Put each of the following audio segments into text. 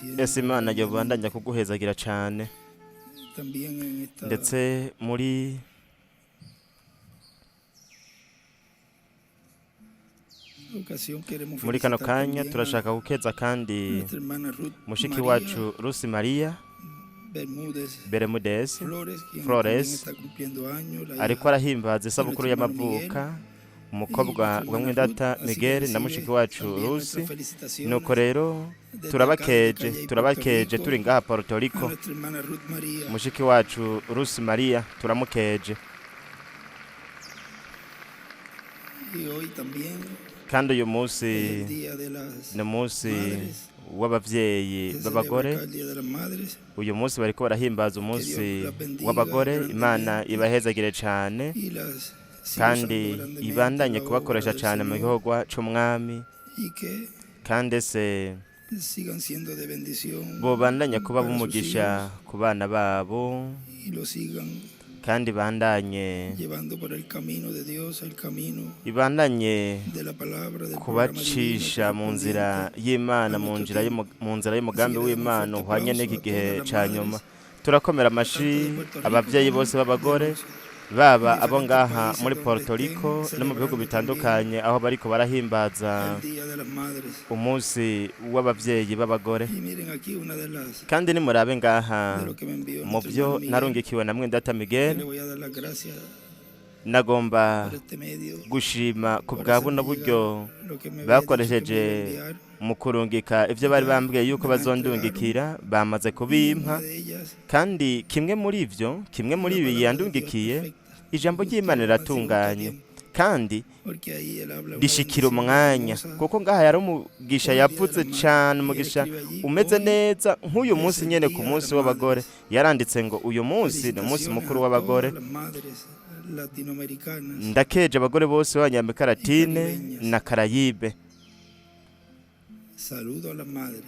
Bendiciendo Ese Imana yobandanya kuguhezagira cane. También en esta Ndetse muri ocasión queremos muri kano felicitar kanya también a turashaka gukeza kandi nuestra hermana Ruth mushiki María wacu Rusi Maria Bermúdez Bermudez Flores, quien también Flores está cumpliendo años, la ariko hija arahimbaza de isabukuru nuestro hermano Miguel y'amavuka, y umukobwa nuestra wa hermana Ruth. mwendata Así que Miguel na recibe mushiki wacu también Rusi. nuestras felicitaciones Nuko rero desde acá, desde turabakeje, Calley, Puerto turabakeje Rico, turi ngaha Puerto a Rico. nuestra hermana Ruth María. Mushiki wacu Rusi Maria turamukeje. Y hoy también Kandi uyu es munsi el Día de las ni umunsi Madres. w'abavyeyi Se celebra b'abagore. acá el Día de las Madres. Uyu munsi bariko barahimbaza Que Dios umunsi las bendiga w'abagore. Imana grandemente ibahezagire cane y las siga kandi usando grandemente en ibandanye la obra kubakoresha del cane mu Señor gikorwa c'umwami, y que kandi se sigan siendo de bendición bobandanya kuba para sus b'umugisha hijos ku bana babo y los sigan kandi bandanye llevando por el camino de Dios, el camino ibandanye de la palabra, del programa divino kubacisha mu nzira correspondiente y'Imana a mu nuestro nzira tiempo. mu nzira Así y'umugambi que le damos w'Imana fuerte uhwanye aplauso n'iki a gihe todas las ca nyuma. madres, Turakomera tanto amashi de Puerto Rico abavyeyi como bose de b'abagore, los baba abo diferentes ngaha países muri donde Puerto estén Rico no mu bihugu celebrando también bitandukanye aho bariko barahimbaza el Día de las Madres. umunsi w'abavyeyi b'abagore. Y miren aquí una de las Kandi nimurabe ngaha de lo que me envió mu nuestro vyo hermano Miguel. narungikiwe na mwendata Yo Miguel, le voy a dar las gracias nagomba por este medio, gushima ku por bwa buno hacerme buryo llegar lo que me había dicho que me iba a bakoresheje enviar. mu kurungika ivyo bari Ya bambwiye yuko me las entregaron bazondungikira, bamaze y una kubimpa. de ellas, Kandi kimwe muri ivyo, kimwe muri la ibi palabra de Dios yandungikiye, perfecta, ijambo justo ry'Imana al segundo riratunganye tiempo, kandi porque ahí él habla una rishikira bendición umwanya, hermosa kuko ngaha yari umugisha por el Día de yavuze las Madres. cane, Y él umugisha escribe allí, umeze hoy neza nk'uyu es munsi el nyene ku Día de munsi las w'abagore. Madres. Yaranditse ngo uyu munsi ni umunsi Felicitaciones mukuru a w'abagore. todas las madres latinoamericanas Ndakeje abagore bose b'Abanyamerika y Latine caribeñas. na Karayibe. Saludo a las madres.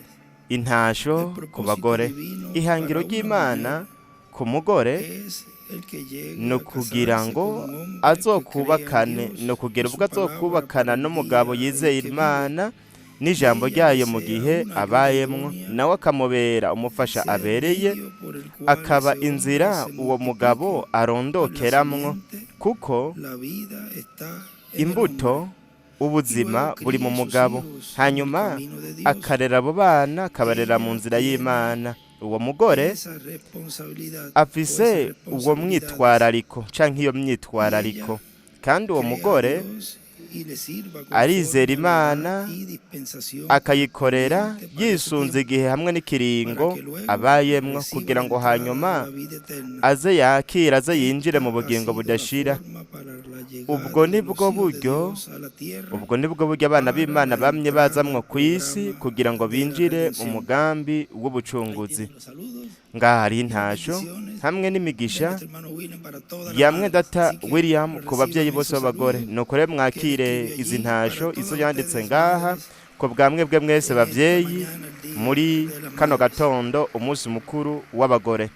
Intasho El ku propósito bagore. divino Ihangiro para una ry'Imana mujer ku mugore es el que ni llegue a ukugira casarse ngo con un hombre que crea en azokubakane, Dios ni ukugera y ubwo su palabra por azokubakana el n'umugabo día en yizeye que vive. Imana Y n'ijambo ella ryayo le mu sea gihe una ayuda abayemwo, idónea, nawe akamubera umufasha sea el abereye, medio por el cual akaba ese hombre inzira se uwo mugabo multiplique por la arondokeramwo, simiente. kuko La vida está en el imbuto hombre. Y ubuzima luego buri mu críe sus mugabo, hijos en el hanyuma camino de Dios. akarera abo bana akabarera mu Ella nzira tiene y'Imana. Uwo mugore esa responsabilidad o esas afise uwo responsabilidades. mwitwarariko canke iyo Y ella myitwarariko, kandi uwo crea a mugore Dios y le sirva arizera conforme a la Imana edad y dispensación akayikorera conveniente para ese yisunze tiempo, igihe hamwe para n'ikiringo que luego abayemwo, reciba kugira la ngo entrada a hanyuma la vida eterna. aze yakire, aze yinjire mu Esta ha bugingo sido la budashira. forma para la Ubwo llegada de nibwo los hijos de buryo, Dios a la tierra ubwo nibwo buryo abana para b'Imana la bamye entrada bazamwo al ku isi programa kugira ngo de la binjire mu redención. mugambi Ahí w'ubucunguzi. tienen los saludos Ngaha hariho y las intasho bendiciones hamwe de n'imigisha nuestro hermano William para todas las ya mwe madres. data Así que William ku bavyeyi reciban bose esos b'abagore. saludos Nuko rero que él mwakire escribe izi allí para ntasho izo todas yanditse ustedes, ngaha madres, ku bwa mwebwe mwese en esta bavyeyi mañana, el Día muri de las kano Madres. gatondo umunsi mukuru w'abagore.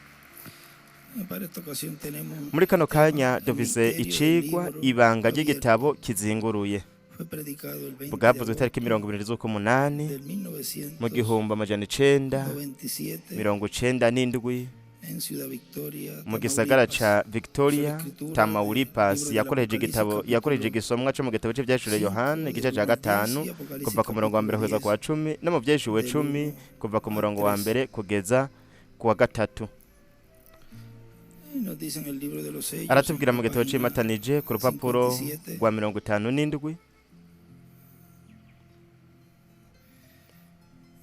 Para esta ocasión tenemos Muri kano el tema kanya El dufise misterio del icigwa libro ibanga abierto. ry'igitabo kizinguruye. Fue predicado el 20 de Bwavuzwe itariki agosto 20 z'ukumunani del mu gihumbi amajana icenda 1997 mirongo icenda n'indwi en Ciudad Victoria, mu gisagara Tamaulipas. ca Su Victoria, escritura del Tamaulipas. libro del Yakoresheje Apocalipsis igitabo, yakoresheje capítulo igisomwa co mu gitabo c'Ivyahishuriwe 5 Yohana igice del ca 1 al 10 gatanu y Apocalipsis kuva ku murongo wa mbere capítulo kugeza ku wa 10 10, no mu Vyahishuriwe del 10 1 kuva ku al murongo wa 3. mbere kugeza ku wa gatatu. Y nos dice en el libro de los sellos, en Aratubwira la mu gitabo página c'imatanije ku rupapuro 57, rwa 57,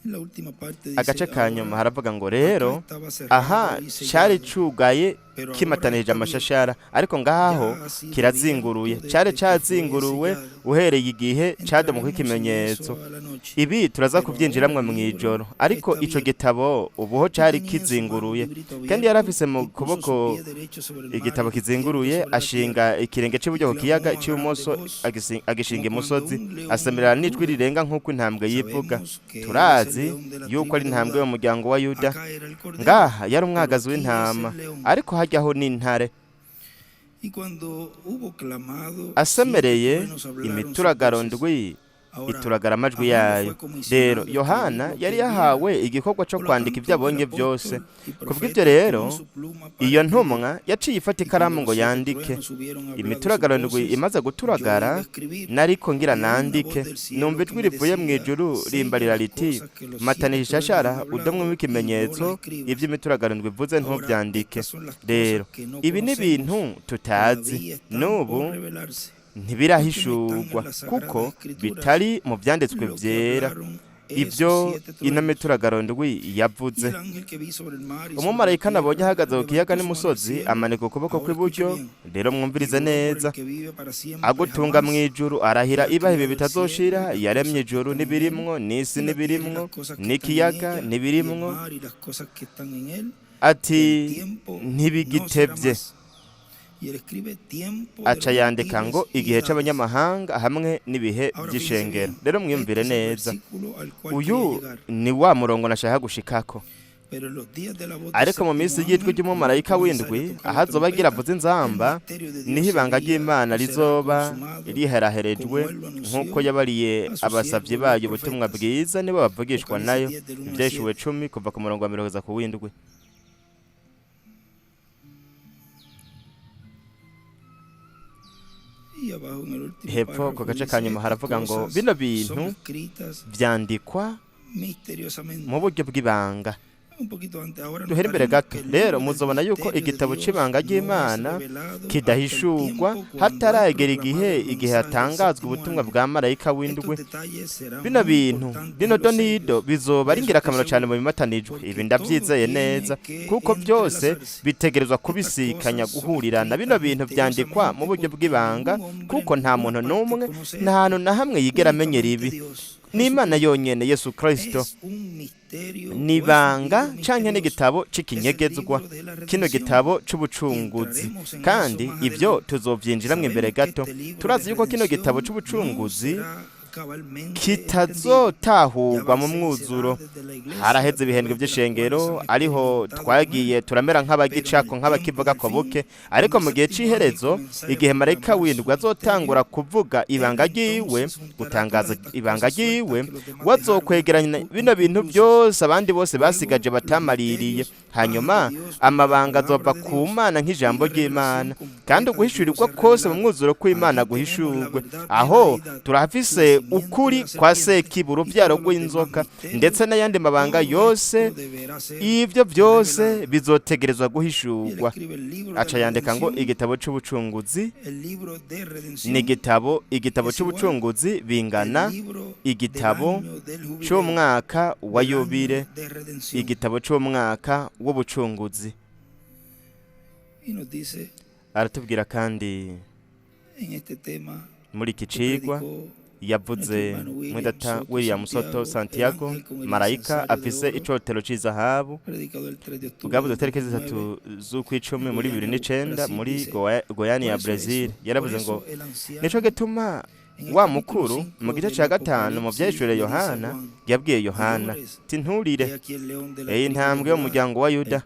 en la última parte dice, agace ka nyuma ahora haravuga ngo acá rero estaba aha cerrado y cari sellado, cugaye pero ahora kimatanije está abierto. amashashara, ariko ngaho Ya ha sido kirazinguruye, abierto cari desde que fue cazinguruwe sellado. uhereye igihe cadomwako Entraremos en eso ikimenyetso. a la noche, Ibi turaza pero ahora kuvyinjiramwo el libro mw'ijoro, ariko está ico abierto. gitabo ubuho Y cari tenía en su mano un kizinguruye. librito Kandi yari abierto afise mu y puso su kuboko pie derecho sobre el mar igitabo y el izquierdo kizinguruye, sobre la tierra ashinga ikirenge y c'iburyo ku clamó kiyaga, a grande ic'ibumoso voz agishinga como cuando imusozi, un león asemerera n'ijwi ruge. rirenga nk'uko intambwe yivuga. Sabemos que él es el Turazi león de la yuko tribu ari de intambwe Judá. y'umuryango wa Yuda. Acá era el cordero, Ngaha yari pero umwagazi aquí es w'intama, el león. ariko hajyaho n'intare. Y cuando hubo clamado, siete Asemereye truenos hablaron sus imituragaro voces. ndwi Ituragara amajwi yayo. Rero Yohana yari yahawe igikorwa cyo kwandika ibyo abonye byose. Kubw'ibyo rero, iyo ntumwa yaciye ifata ikaramu ngo yandike. Imituragaro ndwi imaze guturagara, nariko ngira nandike, numva ijwi rivuye mu ijuru rimbarira riti: "Matanisha ishashara, udomwemo ikimenyetso iby'imituragaro ndwi ivuze, ntubyandike." Rero ibi ni ibintu tutazi n'ubu, ntibirahishurwa kuko bitari mu byanditswe byera ibyo ino mituragaro ndwi yavuze. Umumarayika nabonye ahagaze ku kiyaga n'umusozi amanika ukuboko kw'iburyo, rero mwumvirize neza, agutunga mu ijuru, arahira ibaha ibi bitazoshira, yaremye ijuru n'ibirimwo, n'isi n'ibirimwo, n'ikiyaga n'ibirimwo, ati: "Ntibigitebye." Aca yandika ngo igihe c'abanyamahanga hamwe n'ibihe by'ishengero. Rero mwiyumvire neza, uyu ni wa murongo nashaka gushikako. Ariko mu minsi y'ijwi ry'umumarayika w'indwi, aho azoba agira avuze inzamba, niho ibanga ry'Imana rizoba riheraherejwe, nk'uko yabariye abasavyi bayo ubutumwa bwiza, nibo bavugishwa nayo. Ivyahishuriwe 10, kuva ku murongo wa 10 kuza ku w'indwi. Hepfo ku gace ka nyuma haravuga ngo bino bintu vyandikwa mu buryo bw'ibanga. Duhere imbere gato. Rero muzobona yuko igitabo c'ibanga ry'Imana kidahishurwa hataragera igihe hatangazwa ubutumwa bwa marayika w'indwi. Bino bintu, bino donido, bizoba ari ingirakamaro cyane mu bimatanijwe. Ibi ndabyizeye neza, kuko byose bitegerezwa kubisikanya, guhurirana. Bino bintu byandikwa mu buryo bw'ibanga kuko nta muntu n'umwe, nta hantu na hamwe yigera amenyera ibi, n'Imana yonyene, Yesu Kristo. Ni ibanga canke n'igitabo c'ikinyegezwa, kino gitabo c'ubucunguzi, kandi ibyo tuzovyinjiramwo imbere gato. Turazi yuko kino gitabo c'ubucunguzi kitazotahurwa mu mwuzuro. Haraheze ibihembwe by'ishengero, ariho twagiye turamera nk'abagicako, nk'abakivuga ko buke, ariko mu gihe c'iherezo, igihe marayika w'indwi azotangura kuvuga ibanga ryiwe, gutangaza ibanga ryiwe, wazokwegeranya bino bintu byose abandi bose basigaje batamaririye. Hanyuma amabanga azova ku Mana nk'ijambo ry'Imana, kandi uguhishurirwa kose mu mwuzuro kw'Imana guhishurwe. Aho turahafise ukuri kwa Sekibi, uruvyaro rw'inzoka, ndetse n'ayandi mabanga yose. Ivyo byose bizotegerezwa guhishurwa. Aca yandika ngo igitabo c'ubucunguzi ni igitabo c'ubucunguzi bingana igitabo c'umwaka wa yubile, igitabo c'umwaka w'ubucunguzi. Aratubwira kandi muri iki cigwa yavuze mwidata William Soto Santiago, marayika afise icotero c'izahabu, bwavuze tariki 3 z'ukwicumi muri 2009 muri Goiânia ya Brazil. Yaravuze ngo nico gituma wa mukuru mu gice ca 5 mu vyahishuriwe Yohana yabwiye Yohana ti: "Nturire, iyi ntambwe y'umuryango wa Yuda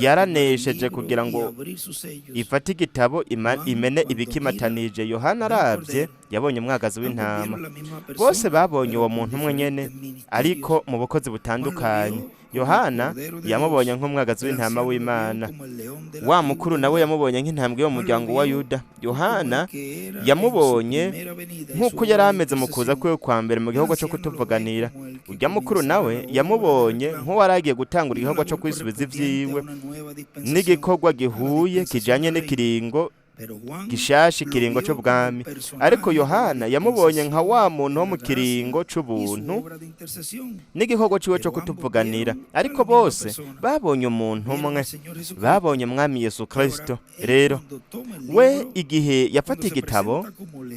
yaranesheje kugira ngo ifate igitabo, imene ibikimatanije." Yohana arabye yabonye umwagazi w'intama. Bose babonye uwo muntu umwe nyene, ariko mu bukozi butandukanye. Yohana yamubonye nk'umwagazi w'intama w'Imana. Wa mukuru nawe yamubonye nk'intambwe y'umuryango wa Yuda. Yohana yamubonye nk'uko yari ameze mu kuza kwiwe kwa mbere mu gihugu cyo kutuvuganira. Urya mukuru nawe yamubonye nk'uwaragiye gutangura igikorwa cyo kwisubiza ivyiwe, n'igikorwa gihuye kijanye n'ikiringo gishasha, ikiringo c'ubwami. Ariko Yohana yamubonye nka wa muntu wo mu kiringo c'ubuntu n'igikorwa ciwe co kutuvuganira. Ariko bose babonye umuntu umwe, babonye Umwami Yesu Kristo. Rero we igihe yafata igitabo,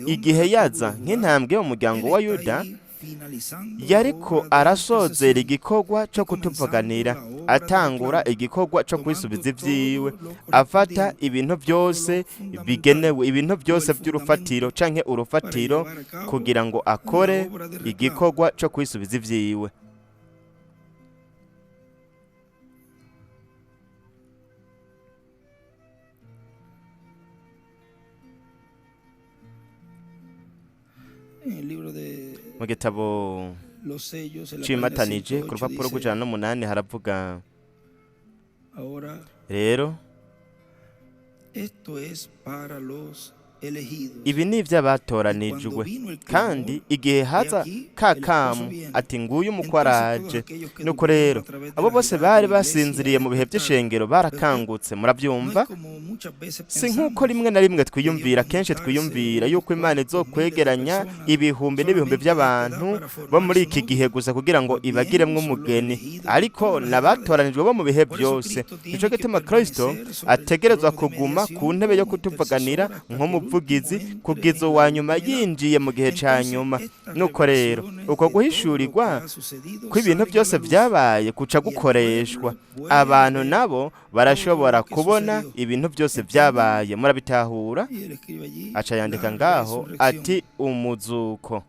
igihe yaza nk'intambwe y'umuryango wa Yuda, yariko arasozera igikorwa cyo kutuvuganira, atangura igikorwa cyo kwisubiza ivyiwe, afata ibintu byose bigenewe, ibintu byose by'urufatiro canke urufatiro, kugira ngo akore igikorwa cyo kwisubiza ivyiwe. En el libro de Mu gitabo los sellos, en la página cimatanije ku 108 rupapuro dice, rw'108 haravuga ahora rero esto es para los elegidos. Ibi ni Y cuando iby'abatoranijwe. vino el Kandi clamor, igihe he haza aquí, ka el esposo kamu viene. ati nguyu umukwe Entonces todos araje. aquellos que Nuko durmieron rero a través de abo la bose edad de bari la iglesia basinziriye mu bihe despertaron. by'ishengero ¿Ve usted? barakangutse. No Murabyumva? es como muchas veces Si nk'uko pensamos rimwe na rimwe que Dios twiyumvira, va a kenshi juntarse twiyumvira unos yuko Imana cuantos miles de izokwegeranya personas ibihumbi n'ibihumbi solamente a esta edad by'abantu para bo formar muri su iki novia. gihe gusa kugira ngo Más bien ibagiremwo son los umugeni, elegidos de ariko todas las edades. n'abatoranijwe bo mu bihe Por eso byose. Cristo Nico tiene que gituma Kristo permanecer sobre el ategerezwa trono de kuguma ku mediación ntebe yo como kutuvuganira intercesor hasta que el último nk'umuvugizi entre kugeza en la uwa nyuma última edad. yinjiye mu gihe ca Entonces, nyuma. estas Nuko rero revelaciones uko de todo lo que guhishurirwa ha sucedido kw'ibintu salen a la byose luz vyabaye kuca y el gukoreshwa, pueblo puede abantu ver nabo todo barashobora lo que kubona sucedió. ibintu byose ¿Entienden? vyabaye. Murabitahura? Y él escribe allí Aca yandika la ngaho resurrección. ati umuzuko.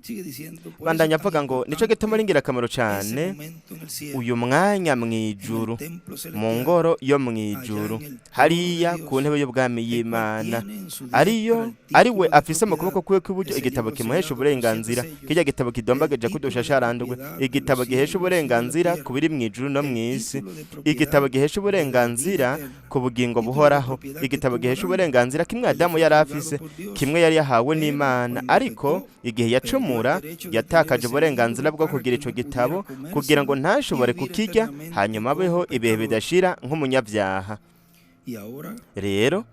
Sigue diciendo, por eso Bandanya es tan avuga ngo nico gituma ari importante ingirakamaro ese cane momento en el cielo, uyu mwanya en el mw'ijuru, templo mu celestial, ngoro yo allá mw'ijuru, en el trono de hariya ku Dios, ntebe y'ubwami el cual y'Imana, tiene en su diestra ariyo el ari we título de afise mu propiedad, kuboko kwiwe kw'iburyo ese igitabo libro kimuhesha sellado con siete uburenganzira, sellos, kirya gitabo el kidомbageje título de k'udushasharandwe, propiedad de igitabo los gihesha cielos y de la uburenganzira tierra, ku biri mw'ijuru no el mw'isi, título de igitabo propiedad gihesha de la vida uburenganzira eterna, ku bugingo título de buhoraho, propiedad que igitabo tuvo gihesha Adán, uburenganzira kimwe que le Adamu fue yari otorgado afise, por Dios, kimwe yari yahawe pero n'Imana, cuando ariko pecó, igihe perdió el yacumura derecho de tener yatakaje ese libro uburenganzira bwo para kugira que ico no gitabo pudiera kugira ngo comérselo y ntashobore vivir kukirya eternamente hanyuma como abeho ibihe pecador. bidashira nk'umunyabyaha. Y ahora, Rero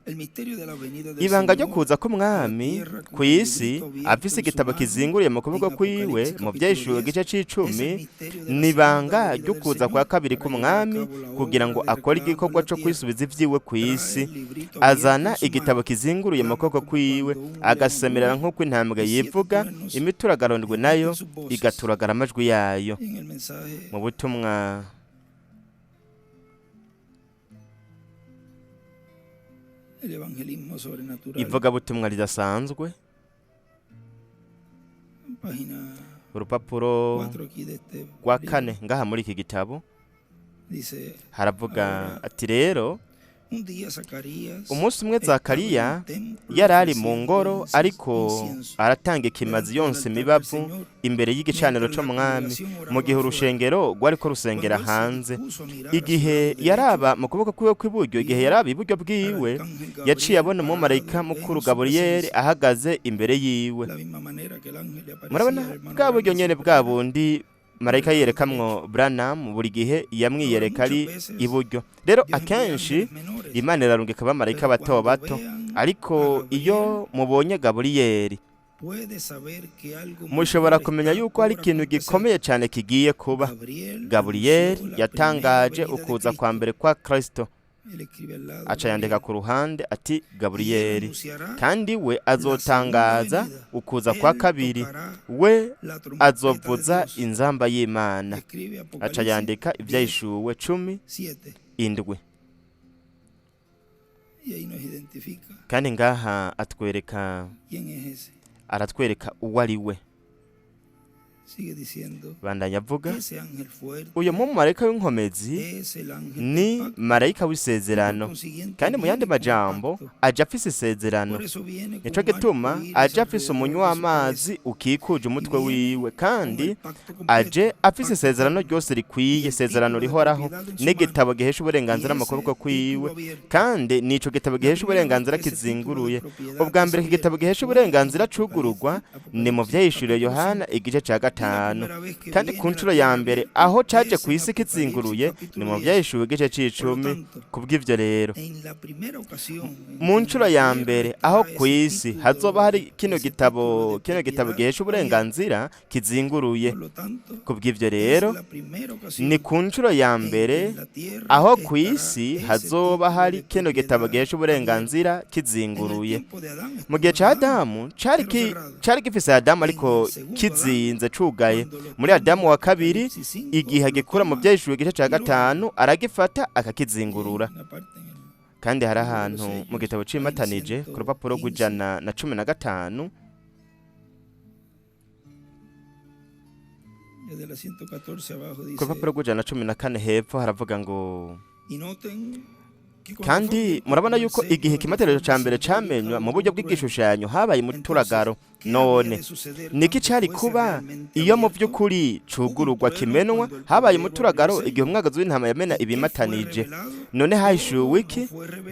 el misterio de la venida del ibanga ryo Señor kuza a la k'umwami tierra ku con el isi librito abierto afise en su igitabo mano kizinguriye mu kuboko en kwiwe Apocalipsis mu capítulo vyahishuriwe 10 igice es c'icumi el misterio de la ni segunda ibanga venida ryo del kuza kwa Señor kabiri para llevar a k'umwami cabo la kugira obra ngo de akore reclamo en igikorwa la co tierra. kwisubiza ivyiwe ku Trae isi. el librito abierto Azana en su igitabo mano, kizinguruye mu clama kuboko como kwiwe, cuando un león agasemerera ruge nk'uko intambwe y siete yivuga, truenos imituragaro nayo emiten sus voces. igaturagara amajwi yayo. En el mensaje Mu butumwa el evangelismo sobrenatural, ivugabutumwa ridasanzwe, página urupapuro 4 aquí de este rwa libro, kane ngaha muri iki gitabo dice, haravuga ahora ati rero un día Zacarías umunsi umwe estaba en el Zakariya templo yari ari mu ofreciendo ngoro ariko incienso aratanga ikimazi delante del yonsa altar del imibavu Señor, imbere y'igicaniro mientras la c'umwami, congregación mu oraba gihe afuera. urushengero rwariko rusengera Cuando él se hanze. dispuso a mirar a su Igihe lado derecho, yaraba mu kuboko kwiwe kw'iburyo, igihe vio yaraba iburyo al bwiwe, arcángel yaciye Gabriel abona umumarayika parado en mukuru su Gaburiyeli presencia, ahagaze imbere yiwe. la misma manera que el ángel le aparecía Murabona al hermano bwa buryo Branham nyene siempre bwa era bundi marayika del lado yiyerekamwo derecho. Branham buri gihe Ahora, yamwiyereka muchas ari veces iburyo. Rero Dios envía akenshi ángeles menores, Imana irarungika abamarayika pero bato cuando bato, vean a ariko iyo Gabriel, mubonye Gaburiyeli puede saber que algo mushobora mayor kumenya está yuko hari por ikintu acontecer. gikomeye cyane kigiye kuba. Gabriel Gaburiyeli anunció la primera yatangaje venida de ukuza kwa Cristo. mbere kwa Kristo. Él escribe al lado Aca yandika Gabriel. ku ruhande ati Y él Gaburiyeli, anunciará kandi we la segunda azotangaza venida. ukuza kwa Él kabiri, tocará we la trompeta de azovuza Dios. inzamba y'Imana. Escribe Aca Apocalipsis yandika 10, ivyahishuriwe cumi 7. indwi. Y ahí nos identifica Kandi ngaha atwereka, quién es ese. aratwereka uwo ari we. Sigue diciendo, Bandanya avuga ese ángel uyu fuerte mumarayika w'inkomezi es el ángel del ni pacto. marayika Y por w'isezerano, consiguiente kandi mu yandi viene con majambo pacto. aje afise isezerano. Por eso viene con Nico un gituma arco iris aje afise alrededor umunywa de su w'amazi cabeza ukikuje y umutwe viene wiwe, con kandi el pacto aje completo, afise pacto isezerano eterno, ryose y rikwiye, el isezerano título de rihoraho, propiedad en su mano, n'igitabo gihesha y uburenganzira mu kuboko ese título kwiwe, abierto. kandi nico gitabo La gihesha primera vez uburenganzira que ese título de kizinguruye. propiedad Ubwa es mbere iki gitabo abierto gihesha fue en uburenganzira cugururwa ni mu Apocalipsis vyahishuriwe capítulo Yohana 5. igice ca Y la gatanu, primera vez que kandi ku viene a la nshuro ya tierra mbere abierto aho caje es ku en isi Apocalipsis kizinguruye ni capítulo mu 10. vyahishuriwe igice Por lo c'icumi. tanto, Kubw'ivyo rero, en la primera ocasión en mu que en nshuro la ya tierra mbere aho estará ku ese isi hazoba título hari de kino ese gitabo, título de kino gitabo propiedad gihesha abierto. uburenganzira kizinguruye. Por lo tanto, Kubw'ivyo es rero, la primera ni ocasión ku nshuro ya en que mbere en la tierra aho ku estará isi ese hazoba título hari de kino gitabo propiedad gihesha abierto. uburenganzira En el kizinguruye. tiempo de Adán Mu gihe estuvo ca en Adán, Adamu cari pero ki cerrado. cari gifise Adamu En ariko el segundo Adán, kizinze cugaye. cuando lo Muri toma Adamu en wa kabiri Apocalipsis 5, igihe lo agikura mu toma vyahishuriwe igice ca y lo abre. gatanu aragifata Y hay akakizingurura. una parte en el Kandi hari libro de los ahantu mu sellos, gitabo página cimatanije ku rupapuro 115, rw'115 desde la 114 abajo ku dice, rupapuro rw'114 hepfo haravuga ngo y noten Kandi murabona yuko igihe ikimataniro ca mbere camenywa mu buryo bw'igishushanyo habaye umuturagaro. None niki cari kuba iyo mu by'ukuri cugururwa kimenwa? Habaye umuturagaro igihe umwagazi w'intama yamena ibimatanije. None hahishuwe iki?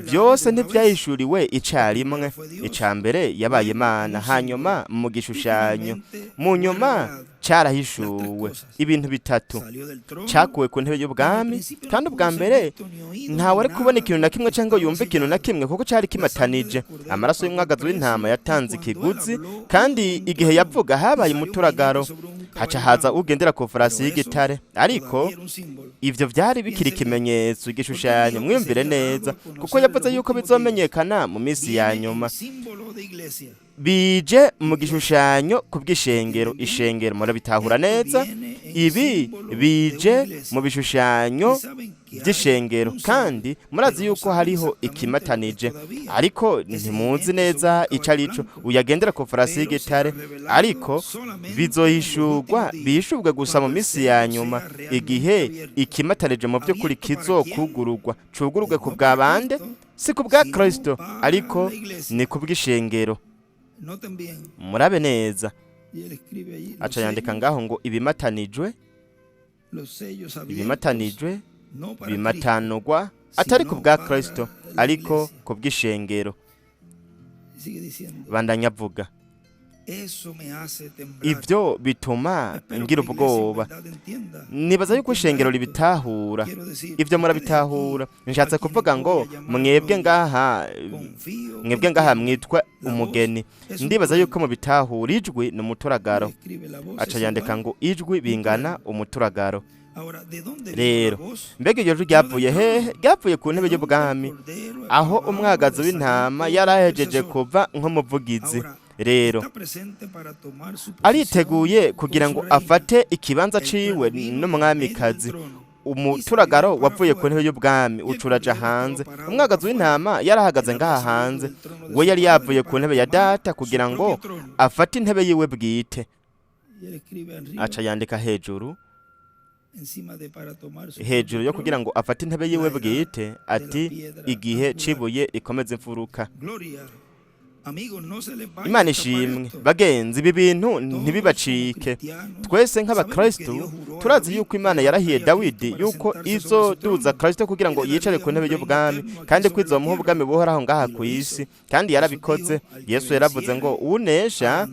Byose ntivyahishuriwe icarimwe. Ica mbere yabaye Imana, hanyuma mu gishushanyo, mu nyuma carahishuwe. Ibintu bitatu cakuwe ku ntebe y'ubwami, kandi ubwa mbere ntawe ari kubona ikintu na kimwe cyangwa yumve ikintu na kimwe kuko cari kimatanije. Amaraso y'umwagazi w'intama yatanze ikiguzi, kandi igihe yavuga habaye umuturagaro, haca haza ugendera ku farasi y'igitare. Ariko ivyo vyari bikiri ikimenyetso, igishushanyo. Mwiyumvire neza, kuko yavuze yuko bizomenyekana mu minsi ya nyuma. Bije mu gishushanyo ku bw'ishengero. Ishengero murabitahura neza, ibi bije mu bishushanyo by'ishengero, kandi murazi yuko hariho ikimatanije, ariko ntimuzi neza ico arico. Uyagendera ku farasi y'igitare, ariko bizohishurwa, bihishurwe gusa mu minsi ya nyuma, igihe ikimatanije mu by'ukuri kizokugururwa, cugururwe ku bwa bande? Si ku bwa Kristo, ariko ni ku bw'ishengero. Murabe neza, aca yandika ngaho ngo ibimatanijwe, ibimatanijwe bimatanurwa atari ku bwa Kristo, ariko ku bw'ishengero. Bandanya avuga, ivyo bituma ngira ubwoba. Nibaza yuko ishengero ribitahura. Ivyo murabitahura. Nshatse kuvuga ngo mwebwe ngaha, mwebwe ngaha mwitwa umugeni, ndibaza yuko mubitahura. Ijwi ni umuturagaro. Aca yandika ngo ijwi bingana umuturagaro. Rero mbega iryo jwi ryavuye hehe? Ryavuye ku ntebe y'ubwami, aho umwagazi w'intama yarahejeje kuva nk'umuvugizi. Rero ariteguye kugira ngo afate ikibanza ciwe n'umwamikazi. Umuturagaro wavuye ku ntebe y'ubwami ucuraja hanze. Umwagazi w'intama yarahagaze ngaha hanze, we yari yavuye ku ntebe ya data kugira ngo afate intebe yiwe bwite. Aca yandika hejuru, hejuru yo kugira ngo afate intebe yiwe bwite, ati igihe cibuye rikomeza imfuruka. Imana ishimwe. Bagenzi, ibi bintu ntibibacike. Twese nk'abakristo turazi yuko Imana yarahiye Dawidi yuko izoduza Kristo kugira ngo yicare ku ntebe y'ubwami, kandi ko izomuha ubwami buhoraho ngaha ku isi, kandi yarabikoze. Yesu yaravuze ngo unesha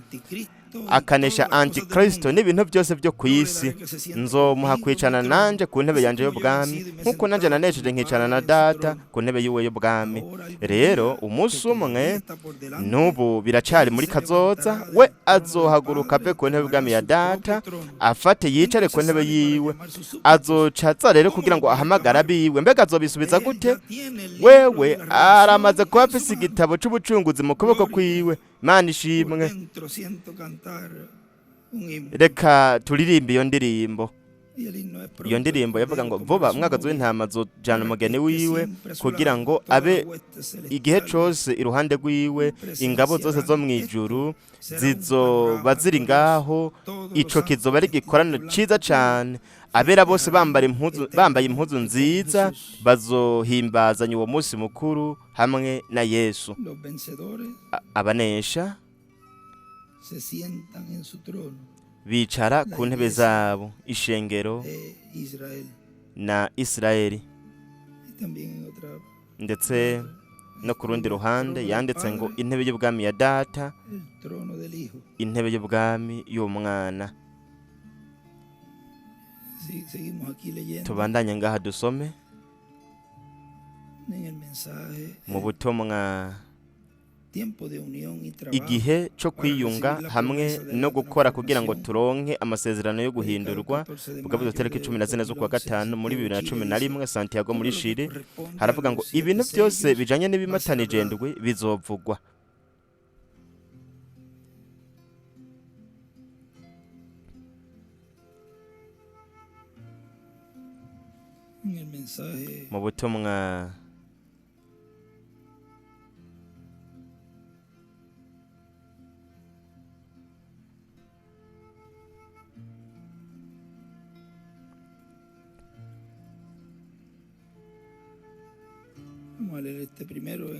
akanesha antikristo n'ibintu byose byo ku isi, nzomuha kwicarana nanje ku ntebe yanje y'ubwami, nk'uko nanje nanesheje nkicarana na data ku ntebe yiwe y'ubwami. Rero umunsi umwe, n'ubu biracari muri kazoza, we azohaguruka ave ku ntebe y'ubwami ya data, afate yicare ku ntebe yiwe. Azoca aza rero kugira ngo ahamagare abiwe. Mbega azobisubiza gute? Wewe aramaze kuba afise igitabo c'ubucunguzi mu kuboko kwiwe. Mana ishimwe. Reka turirimbe iyo ndirimbo. Iyo ndirimbo yavuga ngo vuba umwagazi w'intama azojana umugeni wiwe kugira ngo abe igihe cose iruhande rwiwe. Ingabo zose zo mw'ijuru zizoba ziri ngaho. Ico kizoba ari igikorano ciza cane. Abera bose bambaye impuzu nziza bazohimbazanya uwo munsi mukuru hamwe na Yesu. Abanesha bicara ku ntebe zabo, ishengero na Isirayeli. Ndetse no ku rundi ruhande yanditse ngo intebe y'ubwami ya data, intebe y'ubwami y'umwana. Tubandanye ngaha dusome mu butumwa igihe cyo kwiyunga hamwe no gukora kugira ngo turonke amasezerano yo guhindurwa. Bwavuze tariki 14 z'ukwa gatanu muri 2011, Santiago muri Chile. Haravuga ngo ibintu byose bijanye n'ibimatanije ndwi bizovugwa. Mu butumwa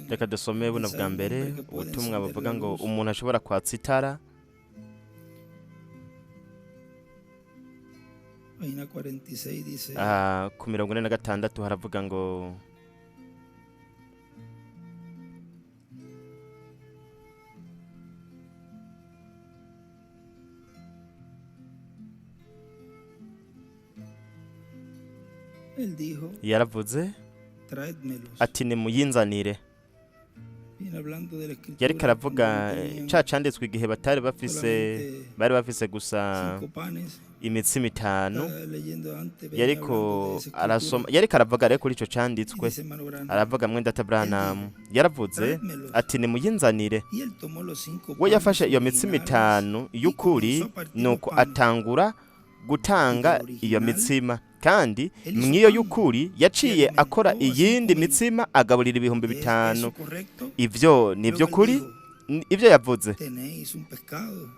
Reka dusome buno bwa mbere ubutumwa buvuga ngo umuntu ashobora kwatsa itara. Ku 46 haravuga ngo yaravuze ati nimuyinzanire. Yariko aravuga ca canditswe igihe batari bafise, bari bafise gusa imitsima itanu. Yariko arasoma, yariko aravuga rero kuri ico canditswe, aravuga mwene data Branham yaravuze ati nimuyinzanire. We yafashe iyo mitsima itanu y'ukuri, nuko atangura gutanga iyo mitsima, kandi mw'iyo y'ukuri yaciye akora iyindi mitsima agaburira 5000. Ivyo ni ivy'ukuri, ivyo yavuze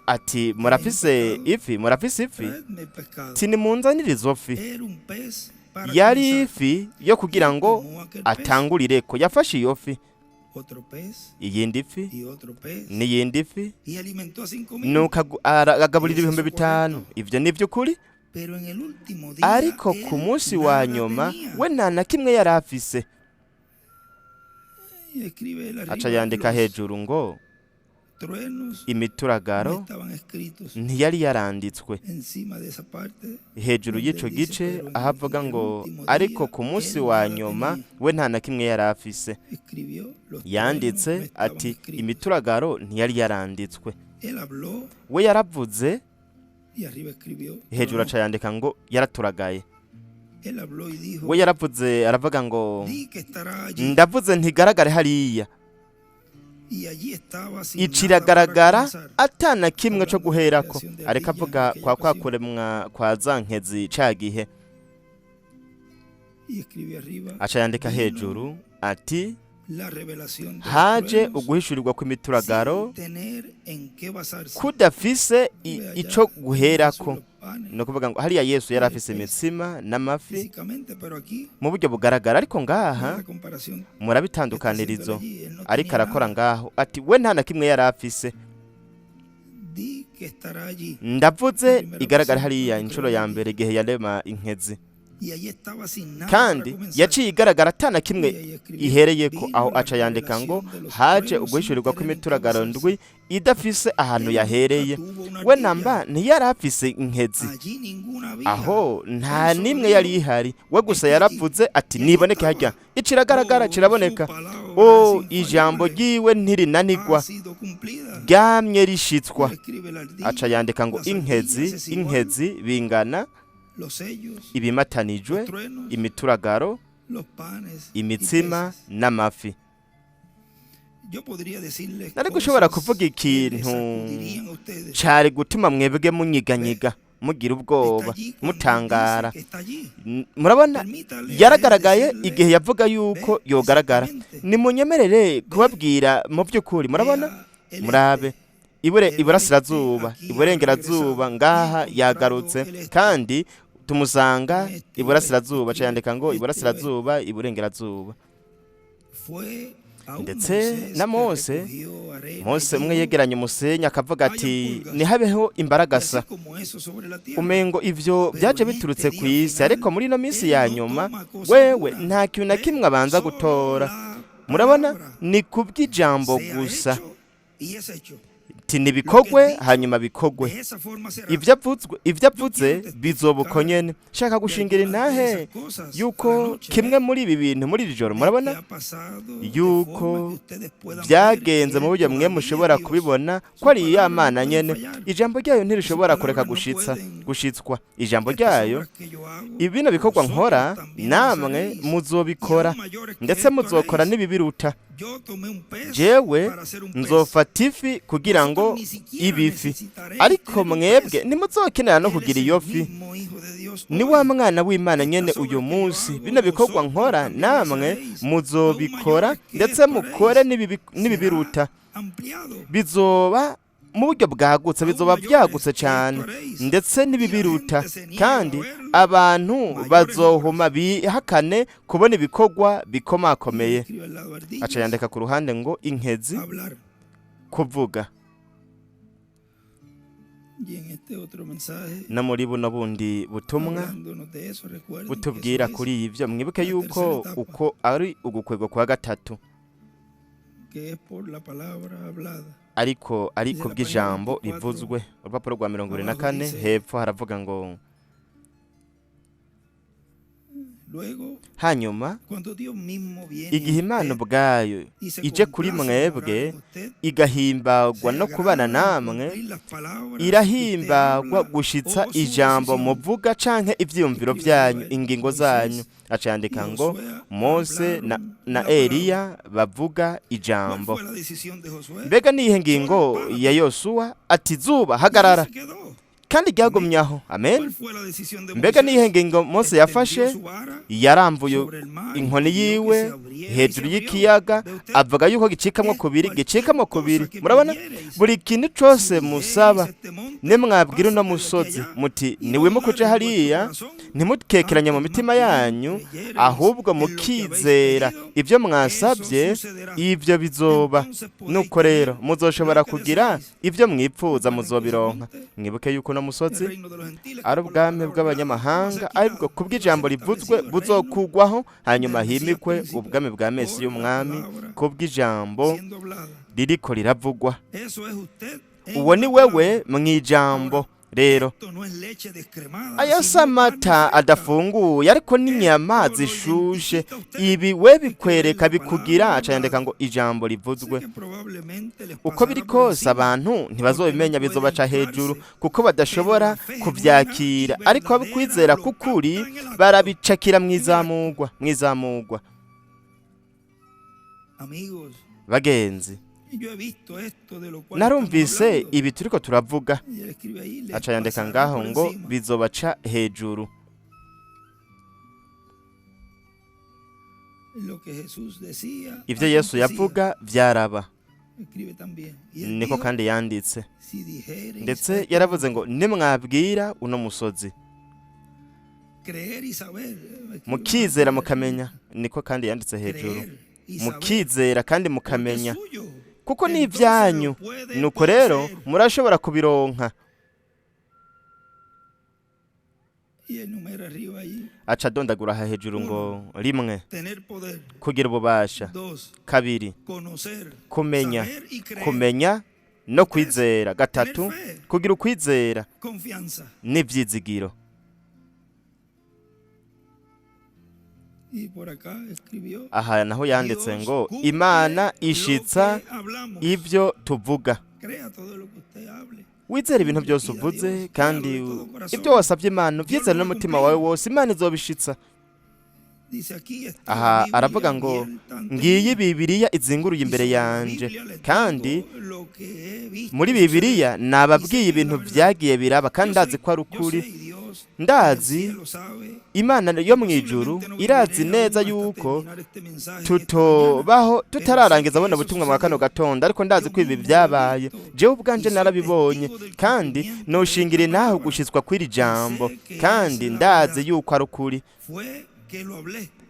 ati murafise ifi, murafise ifi, ti nimunzanire izo fi. Yari ifi yo kugira ngo atangurireko. Yafashe iyo fi, iyindi fi n'iyindi fi, nuko agaburira 5000. Ivyo ni ivy'ukuri. Ariko ku munsi wa nyuma we nta na kimwe yari afise. Aca yandika hejuru ngo imituragaro ntiyari yaranditswe hejuru y'ico gice, aho avuga ngo ariko ku munsi wa nyuma we nta na kimwe yari afise. Yanditse ati imituragaro ntiyari yaranditswe. We yaravuze hejuru aca yandika ngo yaraturagaye. We yaravuze aravuga ngo ndavuze ntigaragare hariya, iciragaragara atana kimwe co guherako. Ariko avuga kwa kwakuremwa kwa za nkezi ca gihe. Aca yandika hejuru ati haje uguhishurirwa kw'imituragaro kudafise ico guherako. No kuvuga ngo hariya Yesu yari afise imitsima n'amafi mu buryo bugaragara, ariko ngaha murabitandukanirizo ariko arakora ngaho ati we nta na kimwe yari afise. Ndavuze igaragara hariya inshuro ya mbere igihe yarema inkezi, kandi yaciye igaragara atana kimwe ihereyeko. Aho aca yandika ngo haje uguhishurirwa kw'imituragaro ndwi idafise ahantu yahereye. We namba ntiyari afise inkezi, aho nta nimwe yari ihari. We gusa yaravuze ati niboneke harya, iciragaragara kiraboneka. O ijambo ryiwe ntirinanigwa, ryamye rishitswa. Aca yandika ngo inkezi, inkezi bingana ibimatanijwe, imituragaro, imitsima n'amafi. Nari gushobora kuvuga ikintu cari gutuma mwebwe munyiganyiga, mugira ubwoba, mutangara. Murabona yaragaragaye igihe yavuga yuko yogaragara. Nimunyemerere kubabwira mu by'ukuri. Murabona, murabe iburasirazuba, iburengerazuba, ngaha yagarutse, kandi tumusanga iburasirazuba. Aca yandika ngo iburasirazuba, iburengerazuba. Ndetse na Mose, Mose umwe yegeranye umusenyi akavuga ati nihabeho imbaragasa, umengo ivyo byaje biturutse ku isi, ariko muri ino minsi ya nyuma wewe nta kintu na kimwe abanza gutora. Murabona, ni kubw'ijambo gusa ati nibikogwe, hanyuma bikogwe. Ivyo avuze bizoba uko nyene. Shaka gushingira intahe yuko kimwe muri ibi bintu muri iri joro, murabona yuko byagenze mu buryo mwe mushobora kubibona ko ari ya Mana nyene. Ijambo ryayo ntirishobora kureka gushitsa gushitswa. Ijambo ryayo, ibino bikorwa nkora namwe muzobikora, ndetse muzokora n'ibibiruta. Jewe nzofata ifi kugira ngo ibifi, ariko mwebwe ntimuzokenera no kugira iyo fi. Ni wa mwana w'Imana nyene uyu munsi. Bino bikorwa nkora namwe muzobikora, ndetse mukore n'ibibiruta. Bizoba Mu buryo bwagutse bizoba byagutse cyane, ndetse n'ibibiruta, kandi abantu bazohuma bihakane kubona ibikorwa bikomakomeye. Aca yandika ku ruhande ngo inkezi, kuvuga. No muri buno bundi butumwa butubwira kuri ibyo, mwibuke yuko uko ari ugukwegwa kwa gatatu, ariko ari kubw'ijambo rivuzwe. Urupapuro rwa 24 hepfo haravuga ngo: "Hanyuma igihe Imana ubwayo ije kuri mwebwe igahimbagwa no kubana namwe, irahimbagwa gushitsa ijambo muvuga canke ivyiyumviro byanyu, ingingo zanyu." Aca yandika ngo Mose na Eliya bavuga ijambo. Mbega niyihe ngingo ya Yosuwa? Ati: "Zuba, hagarara!" Kandi ryagumye aho. Amen. Mbega niyihe ngingo Mose yafashe? Yaramvuye inkoni yiwe hejuru y'ikiyaga, avuga yuko gicikamwo kubiri, gicikamwo kubiri. Murabona, buri kintu cose musaba, nimwabwira uno musozi muti: 'Niwimuke uje hariya,' ntimukekeranye mu mitima yanyu, ahubwo mukizera ibyo mwasabye, ibyo bizoba. Nuko rero muzoshobora kugira ibyo mwipfuza, muzobironka. Mwibuke yuko uno musozi ari ubwami bw'abanyamahanga, aribwo kubw'ijambo rivuzwe buzokugwaho, hanyuma himikwe ubwami bwa Mesi y'umwami kubw'ijambo ririko riravugwa. Uwo ni wewe mu ijambo. Rero aya si amata adafunguye, ariko n'inyama zishushe. Ibi we bikwereka, bikugira. Acayandika ngo ijambo rivuzwe. Uko biri kose abantu ntibazobimenya, bizobaca hejuru kuko badashobora kuvyakira, ariko abakwizera kukuri barabicakira mwizamugwa, mwizamugwa. Bagenzi, narumvise ibi turiko turavuga. Aca yandika ngaho ngo bizobaca hejuru. Ibyo Yesu yavuga byaraba. Niko kandi yanditse. Ndetse yaravuze ngo: "Nimwabwira uno musozi," mukizera mukamenya. Niko kandi yanditse hejuru: mukizera kandi mukamenya, kuko ni ibyanyu, nuko rero murashobora kubironka. Aca adondagura aha hejuru ngo: rimwe, kugira ububasha; kabiri, kumenya, kumenya no kwizera; gatatu, kugira ukwizera n'ibyizigiro. Aha naho yanditse ngo Imana ishitsa ibyo tuvuga. Wizere ibintu byose uvuze, kandi ibyo wasabye Imana ubyizere n'umutima wawe wose, Imana izobishitsa. Aha aravuga ngo: "Ngiyi Bibiliya izinguruye imbere yanje, kandi muri Bibiliya nababwiye ibintu byagiye biraba, kandi ndazi ko ari ukuri. Ndazi, Imana yo mu ijuru irazi neza yuko tutobaho tutararangiza bona butumwa mwa kano gatondo, ariko ndazi ko ibi byabaye. Jewe ubwanje narabibonye, kandi noshingira naho gushitswa kw'iri jambo, kandi ndazi yuko ari ukuri,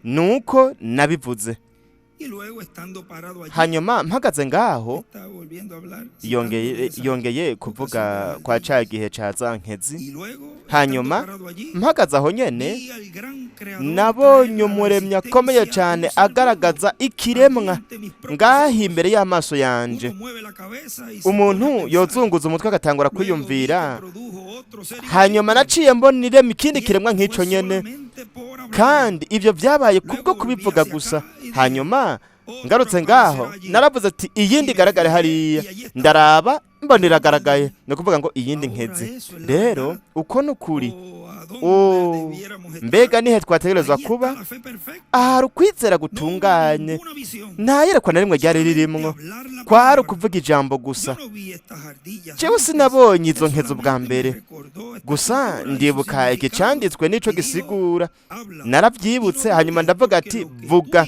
nuko nabivuze." Hanyuma mpagaze ngaho, yongeye kuvuga kwa ca gihe ca za nkezi. Hanyuma mpagaze aho nyene, nabonye umuremyi akomeye cyane agaragaza ikiremwa ngaho imbere y'amaso yanje. Umuntu yozunguza umutwe agatangura kwiyumvira. Hanyuma naciye mbona irema ikindi kiremwa nk'ico nyene, kandi ibyo byabaye kubwo kubivuga gusa. Hanyuma ngarutse ngaho, naravuze ati: 'Iyindi igaragare hariya.' Ndaraba, mbona iragaragaye." Ni ukuvuga ngo iyindi nkezi. Rero uko ni ukuri. Mbega nihe twategerezwa kuba? Ahari ukwizera gutunganye. Nta yerekwa na rimwe ryari ririmwo, kwari ukuvuga ijambo gusa. Jewe sinabonye izo nkezo bwa mbere, gusa ndibuka iki canditswe n'ico gisigura. Narabyibutse, hanyuma ndavuga ati: "Vuga."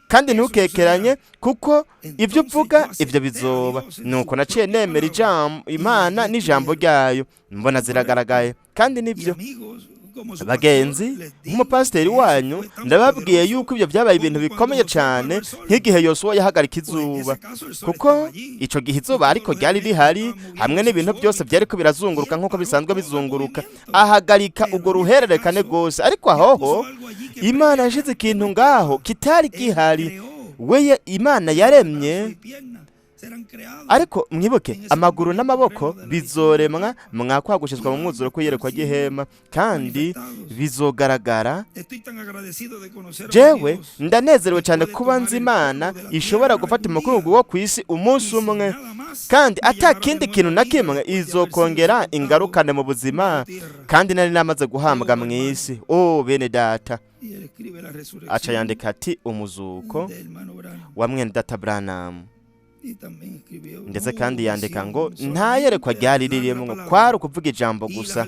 Kandi ntukekeranye, kuko ibyo uvuga ibyo bizoba. Nuko naciye nemera ijambo Imana n'ijambo ryayo, mbona ziragaragaye. Kandi nibyo, bagenzi, nk'umupasiteri wanyu ndababwiye yuko ibyo byabaye ibintu bikomeye cyane, nk'igihe Yosuwa yahagarika izuba, kuko icyo gihe izuba ariko ryari rihari hamwe n'ibintu byose byari ko birazunguruka nk'uko bisanzwe bizunguruka, ahagarika urwo ruhererekane rwose. Ariko ahoho Imana yashyize ikintu ngaho kitari gihari, we Imana yaremye. Ariko mwibuke, amaguru n'amaboko bizoremwa mwakwagushyizwa mu mwuzuro kw'iyerekwa ry'ihema, kandi bizogaragara. Jewe ndanezerewe cyane kuba nzi Imana ishobora gufata umukungugu wo ku isi umunsi umwe, kandi ata kindi kintu na kimwe izokongera ingarukane mu buzima, kandi nari namaze guhambwa mu isi. O bene data, aca yandika ati umuzuko wa mwene data Branham. Ndetse kandi yandika ngo nta yerekwa ryari ririmo, kwari ukuvuga ijambo gusa.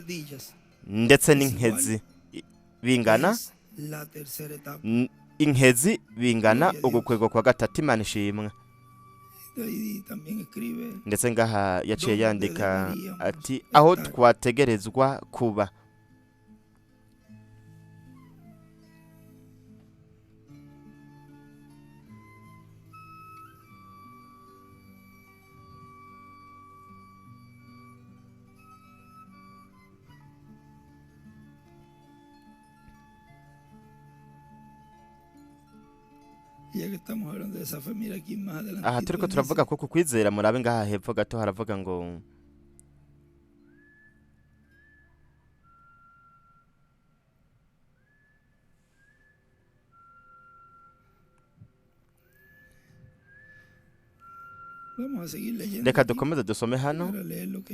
Ndetse n'inkezi bingana, inkezi bingana ugukwego kwa gatatu. Imana ishimwe. Ndetse ngaha yaciye yandika ati aho twategerezwa kuba. Aha turiko turavuga ko kukwizera, murabe ngaha hepfo gato haravuga ngo reka dukomeze dusome hano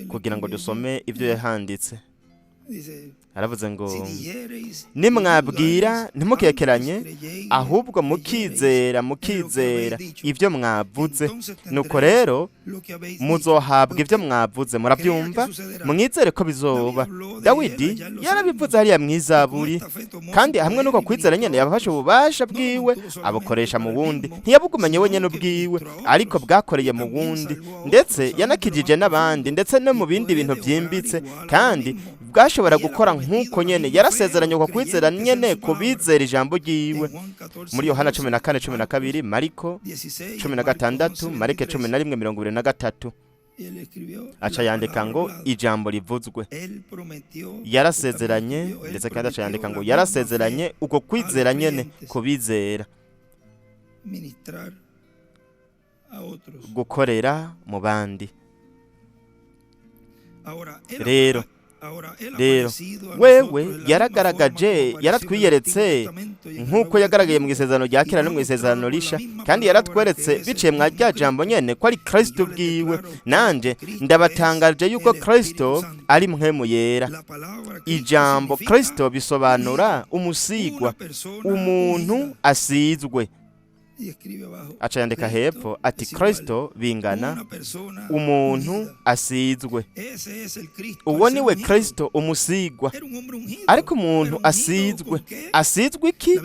kugira ngo dusome ibyo yahanditse. Aravuze ngo nimwabwira ntimukekeranye, ahubwo mukizera mukizera ibyo mwavuze, nuko rero muzohabwa ibyo mwavuze. Murabyumva? Mwizere ko bizoba. Dawidi yarabivuze hariya mu izaburi, kandi hamwe n'uko kwizera nyene yabafashe ububasha bwiwe abukoresha mu wundi. Ntiyabugumanye wenyene ubwiwe, ariko bwakoreye mu wundi, ndetse yanakijije n'abandi, ndetse no mu bindi bintu byimbitse, kandi bwashobora gukora nk'uko nyene yarasezeranye uko kwizera nyene kubizera ijambo ryiwe. Muri Yohana 14:12, Mariko 16, Marike 11:23, aca yandika ngo ijambo rivuzwe. Yarasezeranye, ndetse kandi aca yandika ngo yarasezeranye uko kwizera nyene kubizera gukorera mu bandi. Rero wewe yaragaragaje, yaratwiyeretse nk'uko yagaragaye mu isezerano rya kera no mu isezerano risha, kandi yaratweretse biciye mwa rya jambo nyene ko ari Kristo bwiwe. Nanje ndabatangaje yuko Kristo ari mpwemu yera. Ijambo Kristo bisobanura umusigwa, umuntu asizwe. Aca yandika hepfo ati Kristo bingana umuntu asizwe. Uwo niwe Kristo, umusigwa. Ariko umuntu asizwe, asizwe iki?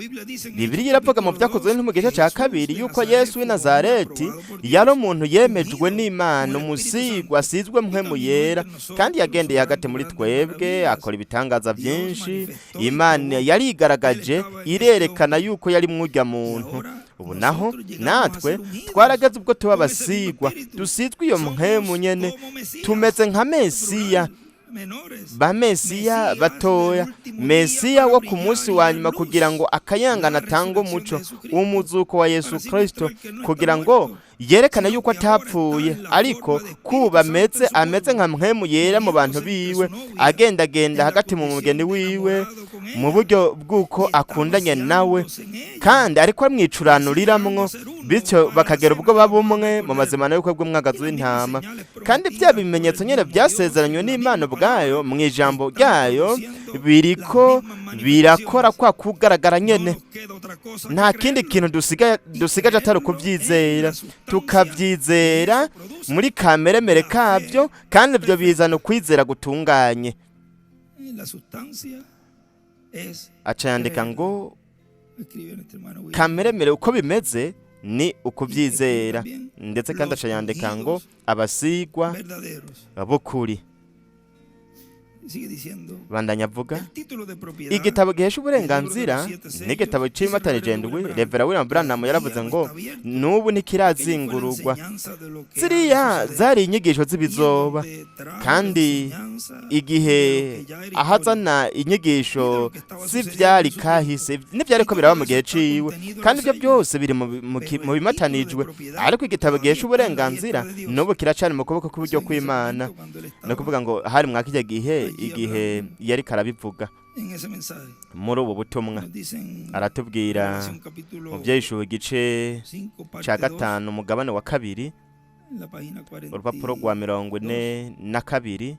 Bibiliya iravuga mu Byakozwe no mu gice cya kabiri yuko Yesu w'i Nazareti yari umuntu yemejwe n'Imana, umusigwa asizwe mpwemu yera, kandi yagendeye hagati muri twebwe akora ibitangaza byinshi. Imana yarigaragaje irerekana yuko yari mwurya muntu. Ubu naho natwe twarageze ubwo tuba abasigwa, dusizwe iyo mpwemu nyene, tumeze nka Mesiya, ba Mesiya batoya, Mesiya wo ku munsi wa nyuma, kugira ngo akayangana atange umuco w'umuzuko wa Yesu Kristo, kugira ngo yerekane yuko atapfuye, ariko kuba ameze nka mpwemu yera mu bantu biwe, agendagenda hagati mu mugeni wiwe mu buryo bw'uko akundanye nawe, kandi ariko amwicuranuriramwo, bityo bakagera ubwo baba umwe mu mazimano y'ubukwe bw'umwagazi w'intama. Kandi bya bimenyetso nyine byasezeranywe n'Imana ubwayo mu ijambo ryayo biriko birakora kwa kugaragara nyene. Nta kindi kintu dusigaje atari ukubyizera, tukabyizera muri kameremere kabyo, kandi ibyo bizana ukwizera gutunganye. Aca yandika ngo Kameremere uko bimeze ni ukubyizera. Ndetse kandi aca yandika ngo abasigwa b'ukuri. Bandanya avuga igitabo gihesha uburenganzira n'igitabo cy'imatanije ndwi. Revera William Branham yaravuze ngo n'ubu ntikirazingurugwa. Ziriya zari inyigisho z'ibizoba, kandi igihe ahazana inyigisho z'ivyari kahise n'ivyariko biraba mu gihe ciwe, kandi ibyo byose biri mu bimatanijwe. Ariko igitabo gihesha uburenganzira n'ubu kiracari mu kuboko kw'iburyo kw'Imana. Ni ukuvuga ngo hari mwa kirya gihe, igihe yari karabivuga muri ubu butumwa. Aratubwira mu Vyahishuwe igice ca 5, umugabane wa 2, urupapuro rwa 42.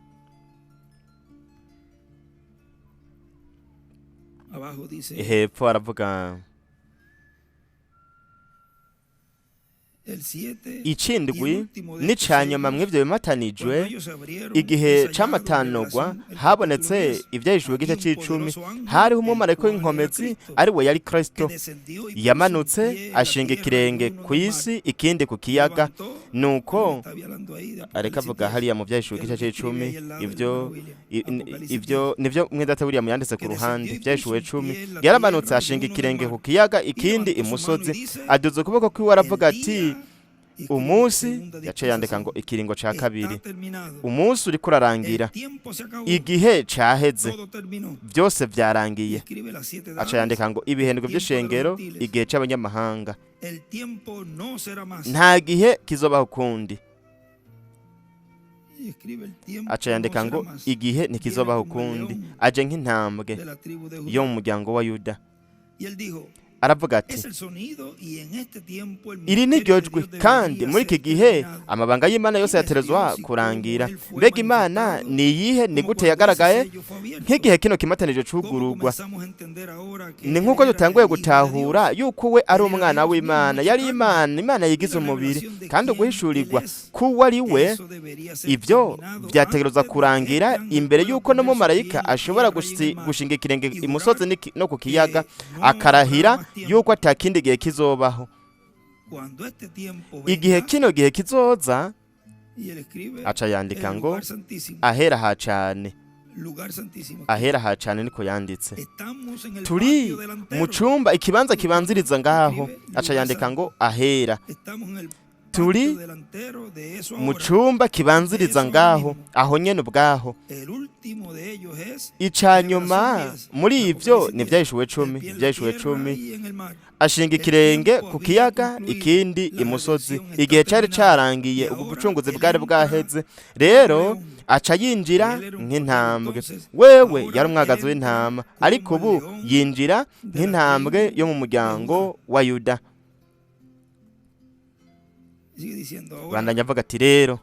Hepfo aravuga icindwi n'icanyuma mw'ivyo bimatanijwe, igihe c'amatanogwa habonetse Ivyahishuwe igice c'icumi, hariho umumarayika w'inkomezi, ari we yari Kristo, yamanutse ashinga ikirenge ku isi, ikindi ku kiyaga. Nuko areka avuga hariya mu Vyahishuwe igice c'icumi, ivyo nivyo mwedata William yanditse ku ruhande. Vyahishuwe 10, yaramanutse ashinga ikirenge ku kiyaga, ikindi imusozi, aduza ukuboko kwiwe aravuga ati umunsi, yaciye yandika ngo ikiringo ca 2, umunsi uriko urarangira, igihe caheze, byose vyarangiye. Aca yandika ngo ibihendwe vy'ishengero, igihe c'abanyamahanga, nta gihe kizobaho ukundi. Aca yandika ngo igihe ntikizobaho ukundi, aje nk'intambwe yo mu muryango wa Yuda. Aravuga ati iri ni ryo jwi, kandi muri iki gihe amabanga y'Imana yose yaterezwa kurangira. Mbega Imana ni iyihe? Ni gute yagaragaye? Nk'igihe kino kimatanije cugurugwa, ni nk'uko dutanguye gutahura yuko we ari umwana w'Imana, yari Imana, Imana yigize umubiri, kandi uguhishurirwa kuwo ari we, ivyo vyategerezwa kurangira imbere yuko n'umumarayika ashobora gushinga ikirenge imusozi no ku kiyaga, akarahira yuko atakindi gihe kizobaho. Igihe kino gihe kizoza, aca yandika ngo ahera ha cane, ahera ha cane niko yanditse. Turi mu cumba, ikibanza kibanziriza ngaho, aca yandika ngo ahera. Turi mu cumba kibanziriza ngaho, aho nyene ubwaho. Icanyuma muri ivyo ni Vyahishuwe 10, Vyahishuwe 10, ashinga ikirenge ku kiyaga, ikindi imusozi. Igihe cari carangiye, ubwo bucunguzi bwari bwaheze. Rero aca yinjira nk'intambwe. Wewe yari umwagazi w'intama, ariko ubu yinjira nk'intambwe yo mu muryango wa Yuda. Bandanya avuga ati rero,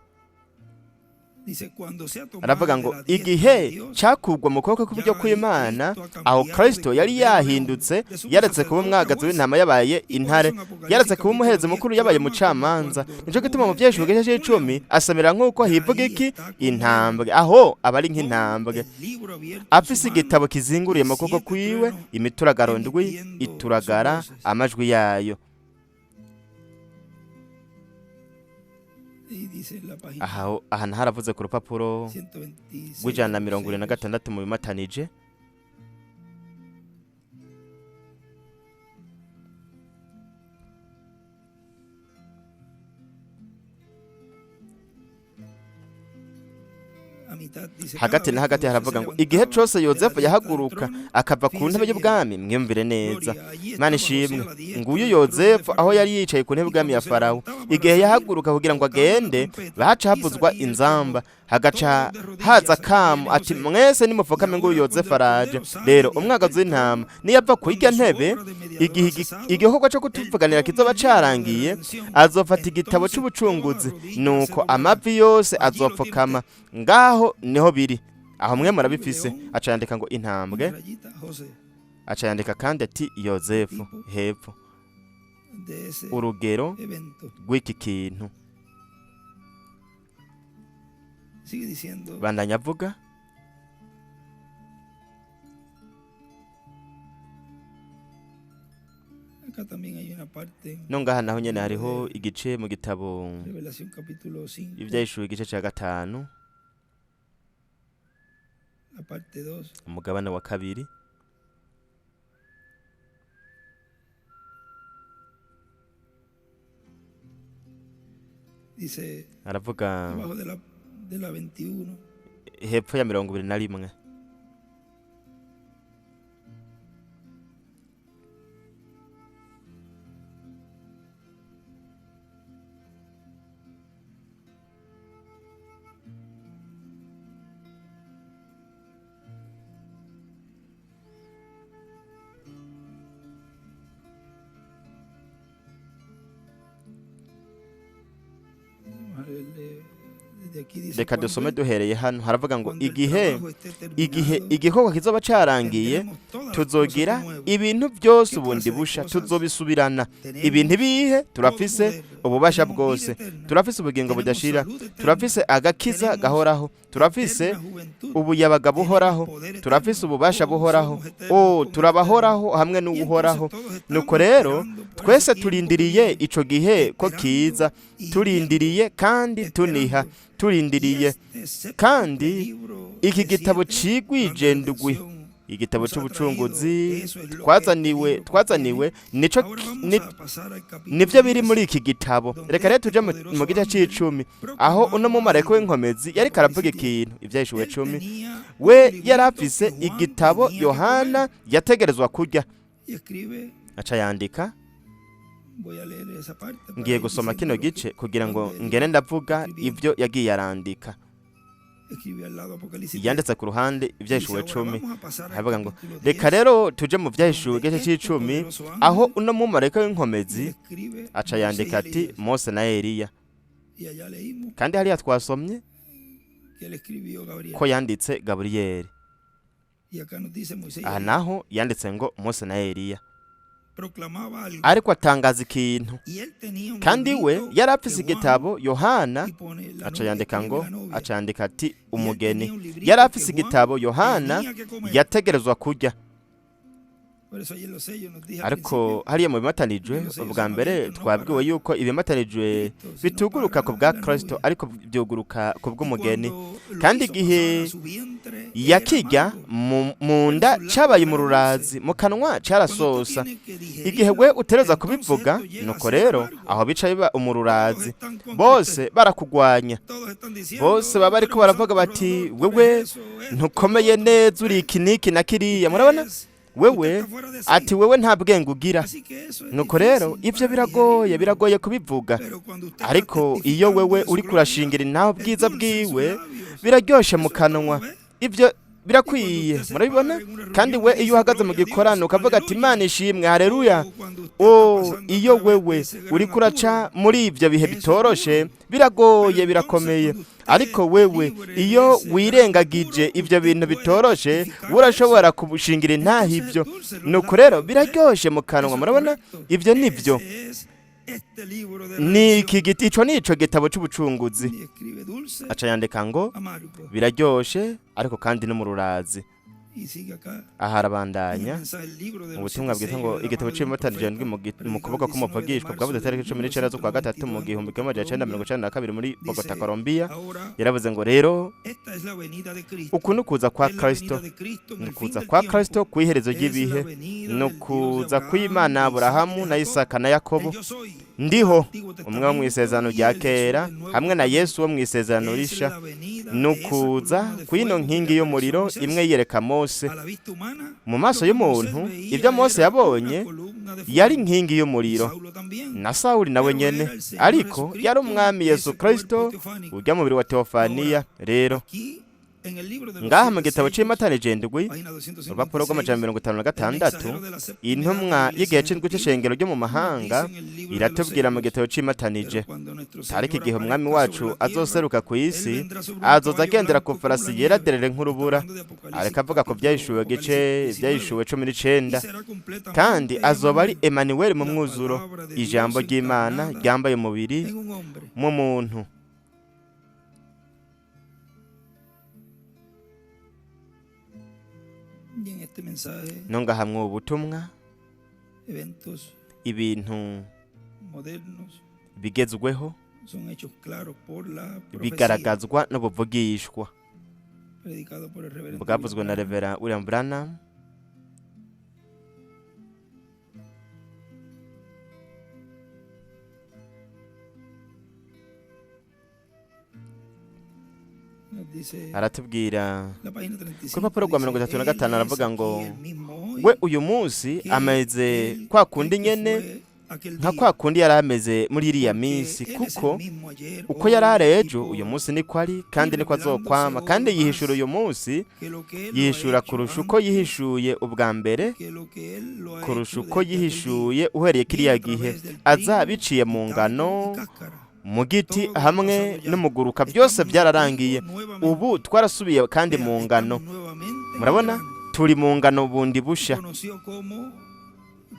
aravuga ngo igihe cakugwa mu kuboko kw'iburyo kw'Imana, aho Kristo yari yahindutse, yaretse kuba umwagazi w'intama yabaye intare, yaretse kuba umuherezi mukuru yabaye umucamanza. Nico gituma mu Vyahishuwe igice c'icumi asamira nk'uko hivuga iki intambwe, aho aba ari nk'intambwe afise igitabo kizinguriye mu kuboko kwiwe, imituragaro ndwi ituragara amajwi yayo. Aha haravuze ku rupapuro rw'176 mu bimatanije. Hagati na hagati haravuga ngo igihe cose Yozefu yahaguruka akava ku ntebe y'ubwami, mwiyumvire neza, Imana ishimwe. Nguyu Yozefu aho yari yicaye ku ntebe y'ubwami ya Farawo, igihe yahaguruka kugira ngo agende, baca havuzwa inzamba, hagaca haza kamu ati mwese nimupfukame, nguyu Yozefu araje. Rero umwagazi w'intama niyava ku irya ntebe, igihe igikorwa co kutuvuganira kizoba carangiye, azofata igitabo c'ubucunguzi, nuko amavi yose azopfukama. Ngaho niho biri, aho mwe murabifise. Aca yandika ngo intambwe, aca yandika kandi ati Yozefu hepfo, urugero rw'iki kintu. Bandanya avuga No ngaha naho nyene hariho igice mu gitabo Ibyahishuwe igice cya 5, umugabane wa 2. Aravuga hepfo ya 21. Reka dusome duhereye hano. Haravuga ngo igihe igikorwa kizoba carangiye, tuzogira ibintu byose ubundi busha, tuzobisubirana. Ibintu bihe? Turafise ububasha bwose, turafise ubugingo budashira, turafise agakiza gahoraho, turafise ubuyabaga buhoraho, turafise ububasha buhoraho. O turabahoraho hamwe n'uhoraho. Nuko rero twese turindiriye ico gihe ko kiza, turindiriye kandi tuniha, turindiriye. Kandi iki gitabo cigwije ndugwi, igitabo c'ubucunguzi twazaniwe nico nivyo biri muri iki gitabo. Reka rero tuje mu gice c'icumi, aho uno mumarayika w'inkomezi yariko aravuga ikintu. Ibyahishuwe 10, we yarafise igitabo Yohana yategerezwa kurya, aca yandika. Ngiye gusoma kino gice kugira ngo ngene ndavuga ibyo yagiye arandika. Yanditse ku ruhande Ibyahishuwe 10, aravuga ngo reka rero tuje mu Byahishuwe igice c'icumi, aho uno mumarayika w'inkomezi aca yandika ati Mose na Eliya. Kandi hariya twasomye ko yanditse Gaburiyeli, aha naho yanditse ngo Mose na Eliya. Ariko atangaza ikintu, kandi we yarafise igitabo Yohana, aca yandika ngo, aca yandika ati umugeni. Yarafise igitabo Yohana yategerezwa kurya. Ariko hariya mu bimatanijwe, ubwa mbere twabwiwe yuko ibimatanijwe bituguruka ku bwa Kristo, ariko byuguruka ku bw'umugeni. Kandi igihe yakijya mu nda cabaye mu rurazi, mu kanwa carasosa. Igihe we utereza kubivuga, nuko rero aho bica biba umururazi, bose barakugwanya, bose baba ariko baravuga bati wewe ntukomeye neza, uri iki n'iki na kiriya. Murabona wewe ati wewe nta bwenge ugira. Nuko rero ivyo biragoye kubivuga, ariko iyo wewe uri kurashingira naho bwiza bwiwe, biraryoshe mu kanwa, ivyo birakwiye. Murabibona? Kandi we iyo uhagaze mu gikorano ukavuga ati Imana ishimwe, haleluya. O iyo wewe uri kuraca muri ivyo bihe bitoroshe, biragoye, birakomeye, ariko wewe iyo wirengagije ivyo bintu bitoroshe, urashobora kubushingira intaha ivyo. Nuko rero biraryoshe mu kanwa. Murabona? Ivyo nivyo ni iki giti, ico nico gitabo c'ubucunguzi. Aca yandika ngo biraryoshe ariko kandi no mu rurazi. Aha arabandanya mu butumwa bwitwa ngo igitabo c'ibimatanije ndwi mu kuboko k'umuvugishwa bwavuze tariki 19 z'ukwa gatatu mu 1992 muri Bogota, Colombia. Yaravuze ngo rero uku ni ukuza kwa Kristo, ni ukuza kwa Kristo kw'iherezo ry'ibihe, ni ukuza kw'Imana Aburahamu na Isaka na Yakobo. Ndiho umwe wo mw'isezerano rya kera hamwe na Yesu wo mw'isezerano risha. Ni ukuza kw'ino nkingi y'umuriro imwe yereka Mose. Mu maso y'umuntu ibyo Mose yabonye yari inkingi y'umuriro, na Sawuli nawe nyene, ariko yari umwami Yesu Kristo urya mubiri wa Teofaniya. Rero ngaha mu gitabo c'imatanije ndwi, urupapuro rw'amajana 56, intumwa y'igihe c'indwi c'ishengero ryo mu mahanga iratubwira mu gitabo c'imatanije, ariko igihe umwami wacu azoseruka ku isi, azoza agendera ku farasi yera derere nk'urubura. Ariko avuga ku Byahishuwe gice Ibyahishuwe 19, kandi azoba ari Emmanuel mu mwuzuro, ijambo ry'Imana ryambaye umubiri mu muntu. Nonga hamwe ubutumwa Ibintu modernos bigezweho son hechos claros por la profecía bigaragazwa n'ubuvugishwa predicado por el reverendo bwavuzwe na William Branham. Revera William Branham. Nos dice Aratubwira la página ku 35, rupapuro rwa dice, mirongo itatu na "Él gatanu es aravuga aquí ngo el mismo hoy we uyu munsi que ameze él- kwa kundi el que nyene fue aquel nka día, kwa kundi yari ameze muri iriya porque minsi él es kuko el mismo ayer, uko hoy yari ari y ejo por uyu munsi niko ari kandi niko azokwama revelándose kandi hoy yihishura más uyu munsi que lo que él lo ha yihishura hecho kurusha uko antes, yihishuye ubwa mbere que lo que él lo ha kurusha hecho uko desde aquel día. yihishuye uhereye kiriya Viene a gihe través del aza trigo, biciye mu tallo ngano y cáscara. mu giti Todo lo que ha hamwe pasado ya. n'umuguruka byose Estamos en el byararangiye trigo nuevamente. ubu twarasubiye kandi Vea, mu ngano estamos nuevamente en el murabona grano. turi mu ngano bundi busha Conoció cómo,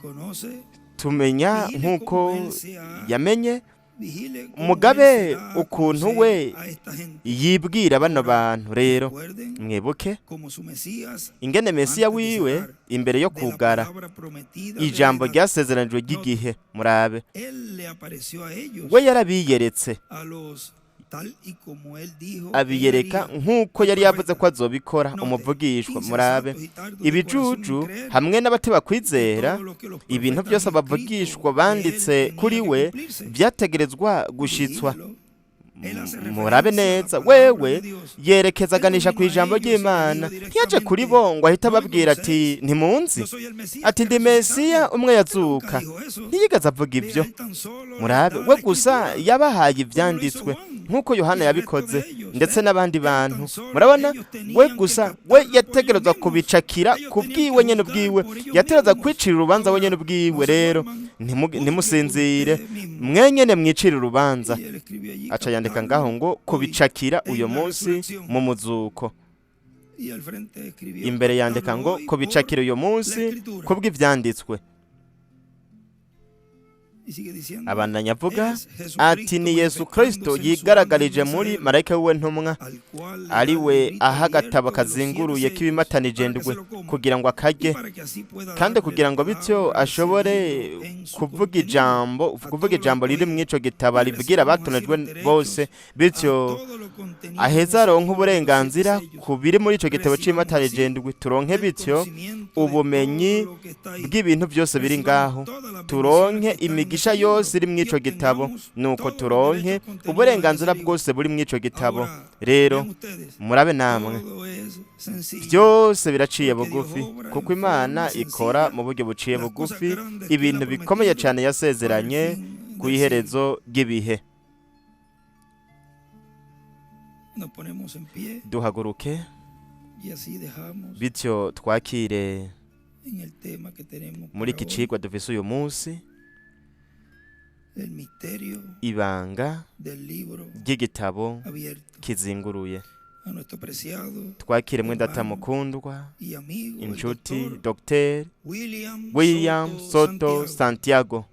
conoce, tumenya vigile nk'uko cómo él se ha, yamenye vigile cómo él mugabe se da a ukuntu conocer we a esta gente. yibwira bano Ahora, bantu rero recuerden mwibuke como su Mesías ingene Mesiya antes de wiwe cerrar, imbere yo de la kugara palabra prometida de la ijambo edad. ryasezeranijwe ry'igihe murabe Él le apareció a ellos, we yarabiyeretse a los tal y como él dijo que él abiyereka haría. nk'uko yari yavuze ko azobikora Note, umuvugishwa murabe insensatos y tardos de corazón en ibijuju creer hamwe n'abateba kwizera todo lo que los ibintu profetas byose han escrito abavugishwa de él banditse tenía kuri que we cumplirse. byategerezwa gushitswa Vigílelo. Él hace murabe referencia a la neza palabra wewe de Dios. yerekeza Él no aganisha ku vino a ijambo ellos y les ry'Imana dijo ntiyaje kuri directamente, bo ngo ahite ¿no me ababwira ati conocéis? ntimunzi Yo soy el Mesías ati que ndi Mesiya resucitado. umwe Él nunca yazuka dijo eso. ntiyigeze avuga Vea, ibyo él tan solo les murabe daba we la gusa escritura, yabahaye como lo hizo ibyanditswe Juan nk'uko y Yohana el resto yabikoze de ellos. ndetse ¿Eh? n'abandi Él bantu tan solo, murabona ellos we tenían que gusa we captarlo por ellos yategerezwa mismos. kubicakira Ellos ku tenían bwiwe que nyene juzgar ubwiwe por ellos yategerezwa mismos. kwicira urubanza we Ahora, nyene ubwiwe no se rero duerman, juzguen por ntimusinzire ustedes mismos. mwenyene mwicire urubanza Y él escribió allí, aca yandika captarlo ngaho ngo hoy kubicakira uyu en la munsi resurrección. mu muzuko Y al frente escribió, imbere yandika captarlo ngo hoy por kubicakira uyu la munsi escritura. kubw'ivyanditswe Y sigue diciendo, abandanya avuga es ati Jesucristo ni Yesu Kristo manifestándose en su ángel yigaragarije muri mensajero, marayika wiwe ntumwa al cual le da ari el we librito aha agatabo abierto de los siete kazinguruye sellos k'ibimatanije para que ndwi se lo coma kugira ngo y akarye para que así pueda kandi darle kugira la ngo bityo palabra de ese ashobore libro en su kuvuga contenido ijambo a kuvuga todos los ijambo riri oídos mw'ico gitabo y aribwira recibamos así abatonejwe los derechos bose a bityo todo lo contenido en aheza ese aronke libro de los siete uburenganzira sellos. ku biri muri ico gitabo Recibamos así c'imatanije ndwi turonke el bityo conocimiento de ubumenyi todo lo que está ahí. bw'ibintu byose biri Recibamos ngaho todas las bendiciones turonke que están en imigisha ese libro yose iri y mw'ico gitabo obtengamos nuko todos los turonke derechos contenidos en ese uburenganzira libro. bwose buri mw'ico gitabo Ahora, rero vean ustedes, murabe namwe todo es sencillo, byose biraciye porque Dios bugufi obra kuko en Imana forma ikora sencilla mu buryo buciye las cosas bugufi grandes que Él ha ibintu bikomeye prometido cyane para el yasezeranye fin ku del siglo. iherezo ry'ibihe Nos ponemos en pie duhaguruke y así dejamos bityo twakire en el tema que tenemos muri para iki hoy cigwa dufise uyu munsi el misterio ibanga del libro ry'igitabo abierto kizinguruye a nuestro preciado twakire mwene data hermano mukundwa y amigo, el inshuti doctor Dr. William William Soto Soto Santiago. Santiago.